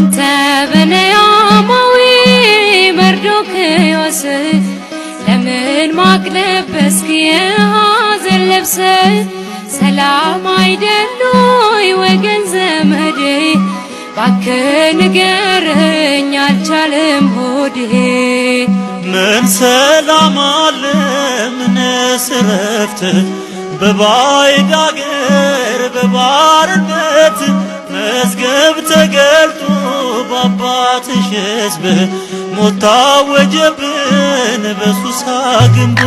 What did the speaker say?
አንተ ብንያማዊ መርዶክዮስ፣ ለምን ማቅ ለበስክ የሐዘን ልብስ? ሰላም አይደሎይ ወገን ዘመዴ? ባክህ ንገረኝ፣ አልቻለም ሆዴ። ምን ሰላም አለ፣ ምንስ እረፍት በባዕድ አገር በባርነት? መዝገብ ተገልጦ በአባትሽ ሕዝብ፣ ሞት ታወጀብን በሱሳ ግንብ።